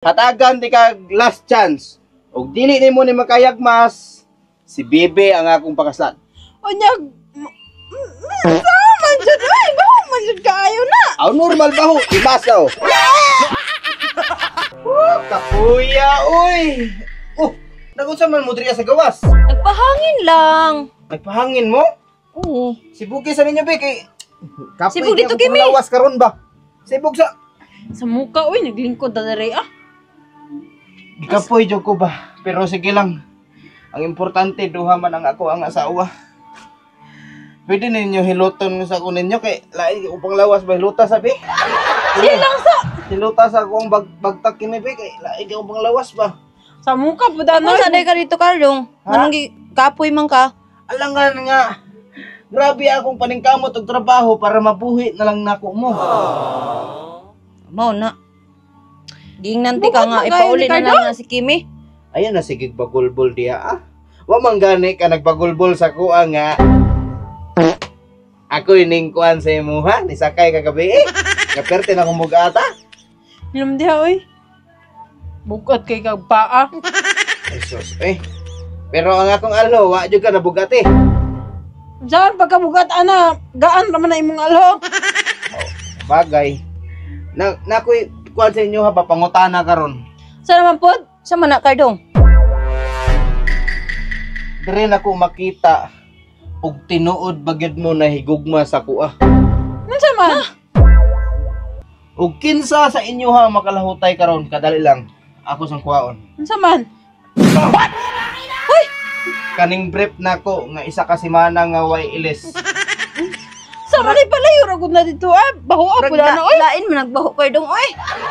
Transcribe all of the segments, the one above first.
Hatagan di ka last chance. Og dili nimo ni makayagmas, si Bebe ang akong pakaslan. Unya, sa man jud ay, baho man jud kaayo na. Aw, normal ba ho? Ibasa oh. Oh, kapuya oy. Oh, nagunsa man mo diri sa gawas? Nagpahangin lang. Nagpahangin mo? Oo. Sibugi sa ninyo be kay kapoy Sibog dito, kay akong Kimi. lawas karon ba? Sibog sa Sa muka oy, naglingkod na diri ah. Gikapoy jud ko ba? Pero sige lang. Ang importante duha man ang ako ang asawa. Pwede ninyo hiluton sa ako ninyo kay lain upang lawas ba hiluta sabi? Siya lang sa Hiluta sa akong bagtak kini be kay lain upang lawas ba? sa muka pud ano. Ano sa ka dito, Karlong? Ha? Anong kapoy man ka? Alangan nga. Grabe akong paningkamot og trabaho para mabuhi na lang nako mo. Mao na. Giingnan ti ka Bukod nga man kayo ipauli ni na lang Cardong. na si Kimi. Ayan na sige bagulbol diya ah. Wa man gani ka nagbagulbol sa kuha nga. Ako ining kuan sa imuha, nisakay kagabi eh. Kaperte na akong mugata. Hilom diha oy. Bukod kay kag paa. Jesus eh. Pero ang akong alho, wa jud ka nabugat eh. Saan pagkabugat ana, gaan ra man na imong alho. Bagay. Na nakoy kuan sa inyo ha pangutana karon. Sa naman pod? Sa man na, Cardong? Dire na ko makita og tinuod ba gyud mo na higugma sa kuha. Unsa man? Og kinsa sa inyo ha makalahutay karon kadali lang ako sang kuhaon. Unsa man? Kaning brief nako nga isa ka semana nga way ilis. Sa man ay palayo ra gud na dito ah. Baho ah pud ana oy. Lain man nagbaho, Cardong oy.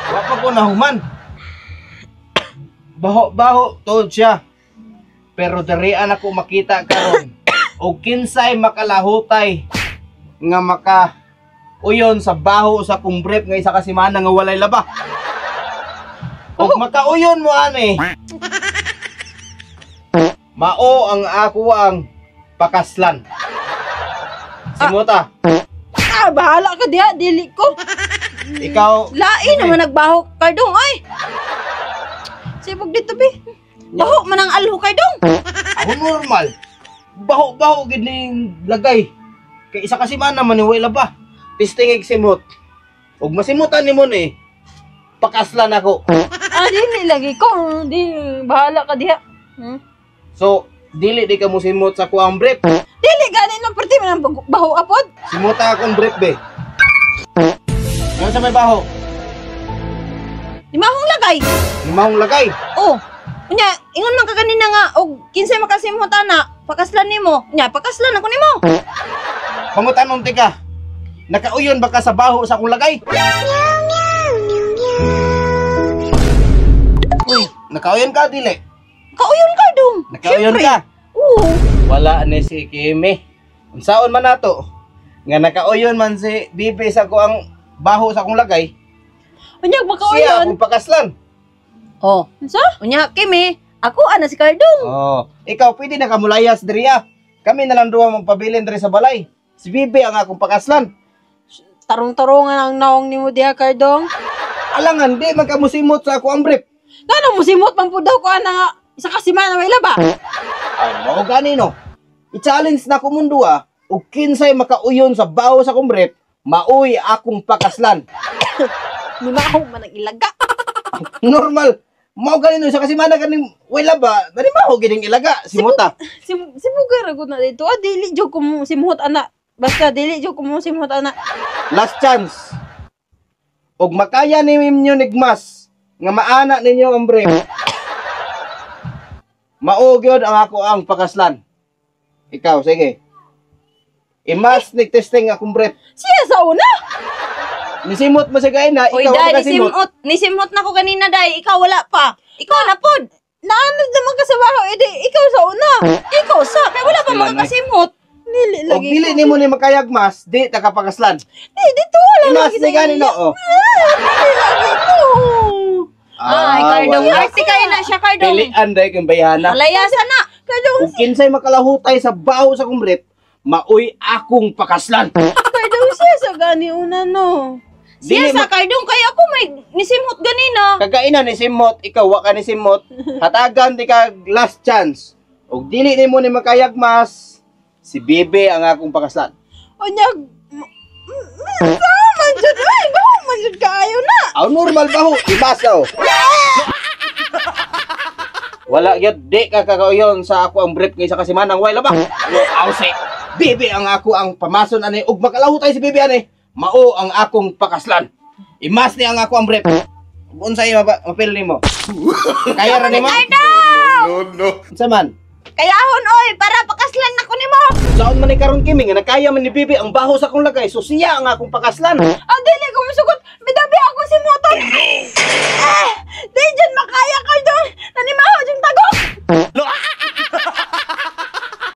Wa pa ko nahuman. Baho-baho tuod siya. Pero dirian ako makita karon og kinsay makalahutay nga maka uyon sa baho sa kong brief nga isa ka semana nga walay laba. Og makauyon mo ani. Mao ang ako ang pakaslan. Simuta, Ah, bahala ka diha, dili ko. Ikaw Lain naman nagbaho, Cardong oy. Sibog dito be. Baho man ang alho, Cardong. Ako normal. Baho-baho gid ning lagay. Kay isa kasi man naman ni way laba. Testing ig simot. Ug masimutan nimo ni. Pakaslan ako. Ah, dili lagi ko. Di bahala ka diha. Hmm? So, dili di ka mo simot sa kuang brief. Dili gani nang perti man ang baho apod. Simuta akong brief be. Yan sa may baho. Limahong lagay. Limahong lagay. Oh. Unya, ingon man ka kanina nga og kinsay makasimhot ana, pakaslan nimo. Unya, pakaslan ako nimo. Pangutanon ti ka. Nakauyon ba ka sa baho sa akong lagay? Uy, Nakauyon ka dili? kauyon Cardong. Nakauyon Syempre. ka. Oo. Wala ni si Kimi. Unsaon man nato? Nga nakauyon man si Bibi sa kuang baho sa akong lagay. Unyag Siya makauyon. akong pakaslan. Oh. Unsa? Unya, Kimi, ako ana si Cardong. Oh, ikaw pwede na kamulayas diri ah. Kami na lang duha magpabilin diri sa balay. Si Bibi ang akong pakaslan. Tarong-tarungan ang naong nimo diha, Cardong. Alangan di man ka mosimot sa ako ang brief. Ngano musimot man pud daw ko ana nga isa ka semana may laba. Ay, mao gani no. I-challenge na ko mundo ah. Og kinsay makauyon sa baho sa akong brief, maoy akong pakaslan. Nimaho man ang ilaga. Normal. Mao gani no sa kasi mana ganing wala ba? Dali mao gining ilaga simuta. Sibuga ra gud na dito. Ah, dili jud ko mo simhot ana. Basta dili jud ko mo simhot ana. Last chance. Og makaya ni ninyo nigmas nga maana ninyo ang brief. Mao gyud ang ako ang pakaslan. Ikaw, sige. Imas nagtesting akong brief. Siya sa una. Nisimot mo sa na, Uy, ikaw ang day, makasimot. nisimot. Nisimot na ko kanina, day. Ikaw wala pa. Ikaw na pod. Naanad naman ka sa baho, edi ikaw sa una. Ikaw sa, kay wala pa Sila na eh. makakasimot. Dili Og lagi. dili nimo ni makayagmas, di ta ka pakaslan. Di dito wala Imas lagi ni gani no. Oh. Ah, dili lagi ko. Ay, Cardong. wala. Arte kayo na siya, Cardong. Pilian dai kang bayana. Palayasan na. Cardong, Ug kinsay makalahutay sa baho sa akong brief, maoy akong pakaslan. Cardong siya sa gani una no. Siya Dili sa kardong kay ako may nisimhot ganina. Kagaina ni Simot, ikaw wa ka ni Simot. Hatagan di ka last chance. Og dili nimo ni makayagmas, si Bibi ang akong pakaslan. Unya, sa man jud ay, baho man jud kaayo na. Aw normal ba ho? Ibasaw. Wala gyud, di ka kakauyon sa ako ang brief nga isa ka semana ang way ba. Aw si Bibi ang ako ang pamason ani ug makalahutay si Bibi ani. Mao ang akong pakaslan. Imas ni ang ako ang brief. Unsa ima mapil nimo? Kaya ra nimo? No, no. Unsa man? Kayahon oy para pakaslan nako nimo. Saon man ni karon Kimi nga nakaya man ni Bibi ang baho sa akong lagay, so siya ang akong pakaslan. Ah, dili ko musugot. Bidabi ako si Moton. Eh, di dyan makaya kardong. Nanimaho dyan tagok.